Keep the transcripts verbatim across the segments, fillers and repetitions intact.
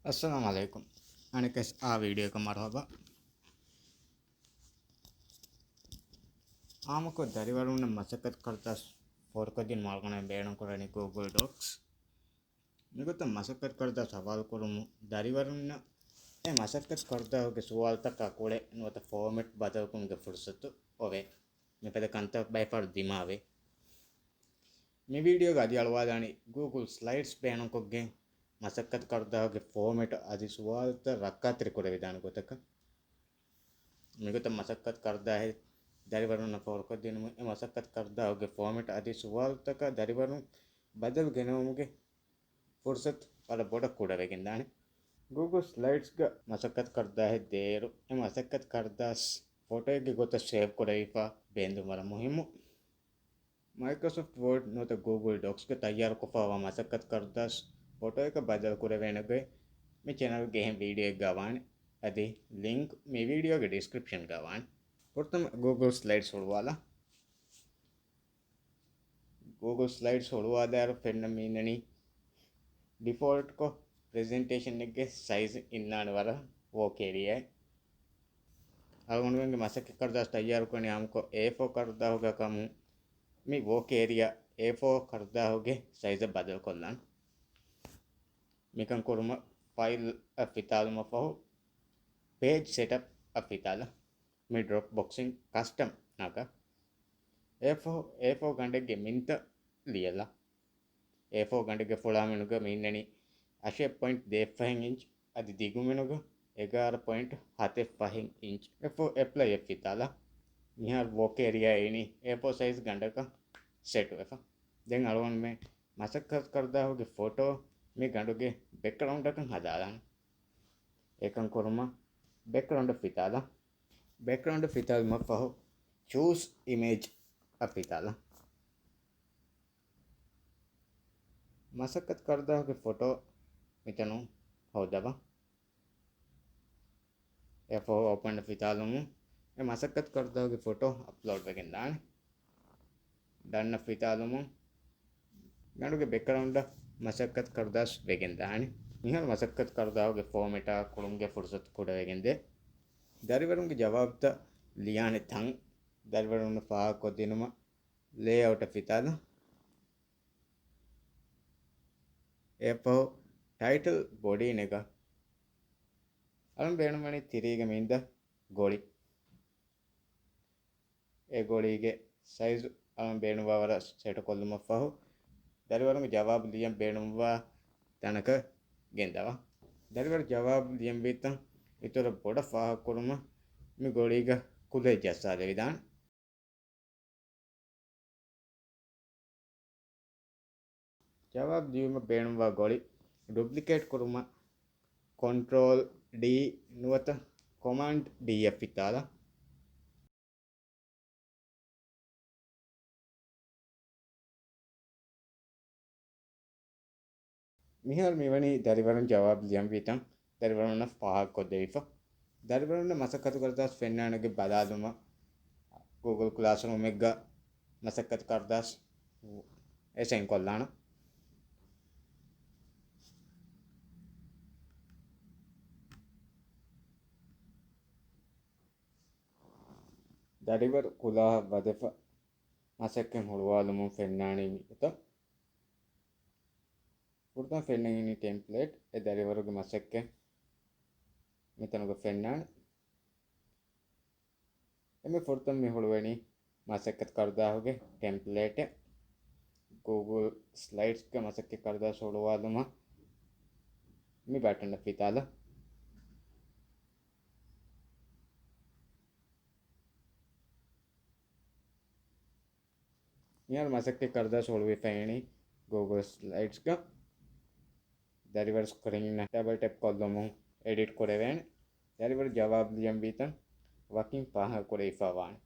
އައްސަލާމު ޢަލައިކުމް. އަނެއްކާވެސް އާ ވީޑިއޯއަކަށް މަރުޙަބާ. އާންމުކޮށް ދަރިވަރުންނަށް މަސައްކަތް ކަރުދާސް ފޯރުކޮށްދިނުމަށް އަޅުގަނޑުމެން ބޭނުންކުރަނީ ގޫގުލް ޑޮކްސް. މިގޮތަށް މަސައްކަތް ކަރުދާސް ހަވާލުކުރުމުން ދަރިވަރުންނަށް އެ މަސައްކަތް ކަރުދާހުގެ ސުވާލުތަކާ ކުޅެ ނުވަތަ ފޯމެޓް ބަދަލުކުރުމުގެ ފުރުސަތު އޮވޭ. މިފަދަ ކަންތައް ބައެއް ފަހަރު ދިމާވޭ. މި ވީޑިއޯގަ އަދި އަޅުވާލާނީ ގޫގުލް ސްލައިޑްސް ބޭނުންކޮށްގެން މަސައްކަތް ކަރުދާހުގެ ފޯމެޓް އަދި ސުވާލުތައް ރައްކާތެރި ކުރެވިދާނެ ގޮތަކަށް. މިގޮތަށް މަސައްކަތް ކަރުދާހެއް ދަރިވަރުންނަށް ފޯރުކޮށްދިނުމުން އެ މަސައްކަތް ކަރުދާހުގެ ފޯމެޓް އަދި ސުވާލުތަކަށް ދަރިވަރުން ބަދަލު ގެނައުމުގެ ފުރުސަތު ވަރަށް ބޮޑަށް ކުޑަވެގެންދާނެ. ގޫގުލް ސްލައިޑްސްގަ މަސައްކަތް ކަރުދާހެއް ދޭއިރު އެ މަސައްކަތް ކަރުދާސް ފޮޓޯއެއްގެ ގޮތަށް ސޭވް ކުރެވިފަ ބޭންދުން ވަރަށް މުހިއްމު. މައިކްރޮސޮފްޓް ވޯޑް ނުވަތަ ގޫގުލް ޑޮކްސްގަ ތައްޔާރުކޮށްފައިވާ މަސައްކަތް ކަރުދާސް ފޮޓޯއަކަށް ބަދަލު ކުރެވޭނެގޮތް މި ޗެނަލްގެ އެހެން ވީޑިއޯއެއްގަ ވާނެ. އަދި ލިންކް މި ވީޑިއޯގެ ޑިސްކްރިޕްޝަންގަ ވާނެ. ފުރަތަމަ ގޫގުލް ސްލައިޑްސް ހުޅުވާލާ. ގޫގުލް ސްލައިޑްސް ހުޅުވާލާއިރު ފެންނަން މި އިންނަނީ ޑިފޯލްޓްކޮށް ޕްރެޒެންޓޭޝަނެއްގެ ސައިޒް އިންނާނެ ވަރަށް ވޯކް އޭރިއާއެއް. އަޅުގަނޑުމެންގެ މަސައްކަތް ކަރުދާސް ތައްޔާރުކުރަނީ އާންމުކޮށް އޭ ފޯ ކަރުދާހުގަ ކަމުން މި ވޯކް އޭރިއާ އޭ ފޯ ކަރުދާހުގެ ސައިޒަށް ބަދަލުކޮށްލާން. މިކަން ކުރުމަށް ފައިލް އަށް ފިތާލުމަށް ފަހު ޕޭޖް ސެޓަޕް އަށް ފިތާލަ. މި ޑްރޮޕް ބޮކްސިން ކަސްޓަމް ނަގާ. އޭ ފޯ، އޭ ފޯ ގަނޑެއްގެ މިންތައް ލިޔަލާ. އޭ ފޯ ގަނޑެއްގެ ފުޅާމެނުގަ މި އިންނަނީ އަށެއް ޕޮއިންޓް ދޭއް ފަހެއް އިންޗް، އަދި ދިގުމެނުގަ އެގާރަ ޕޮއިންޓް ހަތެއް ފަހެއް އިންޗް. އެ ފޯ އެޕްލައި އަށް ފިތާލާ. މިހާރު ވޯކް އޭރިއާ އިނީ އޭ ފޯ ސައިޒް ގަނޑަކަށް ސެޓުވެފަ. ދެން އަޅުގަނޑުމެން މަސައްކަތް ކަރުދާހުގެ ފޮޓޯ މި ގަނޑުގެ ބެކްގްރައުންޑަކަށް ހަދާލާނެ. އެކަން ކުރުމަށް ބެކްގްރައުންޑަށް ފިތާލާ. ބެކްގްރައުންޑަށް ފިތާލުމަށް ފަހު ޗޫސް އިމޭޖް އަށް ފިތާލާ. މަސައްކަތް ކަރުދާހުގެ ފޮޓޯ މިތަނުން ހޯދަބަ. އެ ފޯ އޯޕަން ފިތާލުމުން އެ މަސައްކަތް ކަރުދާހުގެ ފޮޓޯ އަޕްލޯޑް ވެގެން ދާނެ. ޑަން އަށް ފިތާލުމުން ގަނޑުގެ ބެކްގްރައުންޑަށް މަސައްކަތް ކަރުދާސް ވެގެން ދާނެ. މިހާރު މަސައްކަތް ކަރުދާހުގެ ފޯމެޓާ ކުޅުމުގެ ފުރުސަތު ކުޑަވެގެންދޭ. ދަރިވަރުންގެ ޖަވާބުތައް ލިޔާނެ ތަން ދަރިވަރުންނަށް ފާހަގަކޮށްދިނުމަށް ލޭއައުޓަށް ފިތާލާ. އެއަށްފަހު ޓައިޓަލް ބޮޑީ ނެގާ. އަޅުން ބޭނުންވަނީ ތިރީގެ މީންދަ ގޮޅި. އެ ގޮޅީގެ ސައިޒު އަޅުން ބޭނުންވާ ވަރަށް ސެޓުކޮށްލުމަށްފަހު، ދަރިވަރުންގެ ޖަވާބު ލިޔަން ބޭނުންވާ ތަނަކަށް ގެންދަވާ. ދަރިވަރު ޖަވާބު ލިޔަންވީތަން އިތުރަށް ބޮޑަށް ފާހަގަކުރުމަށް މި ގޮޅީގަ ކުލައެއް ޖައްސާލެވިދާނެ. ޖަވާބު ލިޔުމަށް ބޭނުންވާ ގޮޅި ޑުޕްލިކޭޓް ކުރުމަށް ކޮންޓްރޯލް ޑީ ނުވަތަ ކޮމާންޑް ޑީ އަށް ފިތާލާ. މިހާރު މިވަނީ ދަރިވަރުން ޖަވާބު ލިޔަންވީތަން ދަރިވަރުންނަށް ފާހަގަކޮށްދެވިފަ. ދަރިވަރުންނަށް މަސައްކަތު ކަރުދާސް ފެންނާނެގެ ބަލާލުމަށް ގޫގުލް ކްލާސްރޫމެއްގަ މަސައްކަތު ކަރުދާސް އެސައިން ކޮށްލާނަން. ދަރިވަރު ކުލާހަށް ވަދެފަ މަސައްކަތް ހުޅުވާލުމުން ފެންނާނީ މިގޮތަށް. ފުރަތަމަ ފެންނަން އިނީ ޓެމްޕްލޭޓް އެ ދަރިވަރުގެ މަސައްކަތް މިތަނުގަ ފެންނާނެ. އެންމެ ފުރަތަމަ މި ހުޅުވަނީ މަސައްކަތު ކަރުދާހުގެ ޓެމްޕްލޭޓެއް. ގޫގުލް ސްލައިޑްސްގެ މަސައްކަތު ކަރުދާސް ހުޅުވާލުމަށް މި ބަޓަނަށް ފިތާލާ. މިހާރު މަސައްކަތް ކަރުދާސް ހުޅުވިފައިވަނީ ގޫގުލް ސްލައިޑްސްގަ. ދަރިވަރު ސްކްރީންއަށް ޑަބަލް ޓެޕް ކޮށްލުމުން އެޑިޓް ކުރެވޭނެ. ދަރިވަރު ޖަވާބު ލިޔަންވީތަން ވަކިން ފާހަގަކުރެވިފައިވާނެ.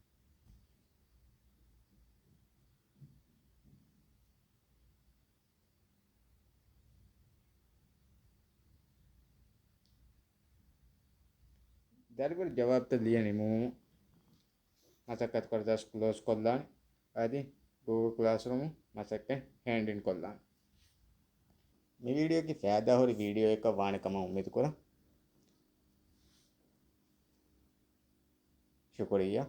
ދަރިވަރު ޖަވާބުތައް ލިޔަ ނިމުމުން މަސައްކަތު ކަރުދާސް ކްލޯޒް ކޮށްލާނެ. އަދި ގޫގުލް ކްލާސްރޫމު މަސައްކަތް ހޭންޑް އިން ކޮށްލާނެ. މި ވީޑިއޯއަކީ ފައިދާހުރި ވީޑިއޯއަކަށް ވާނެ ކަމަށް އުއްމީދު ކުރަން. ޝުކުރިއްޔާ.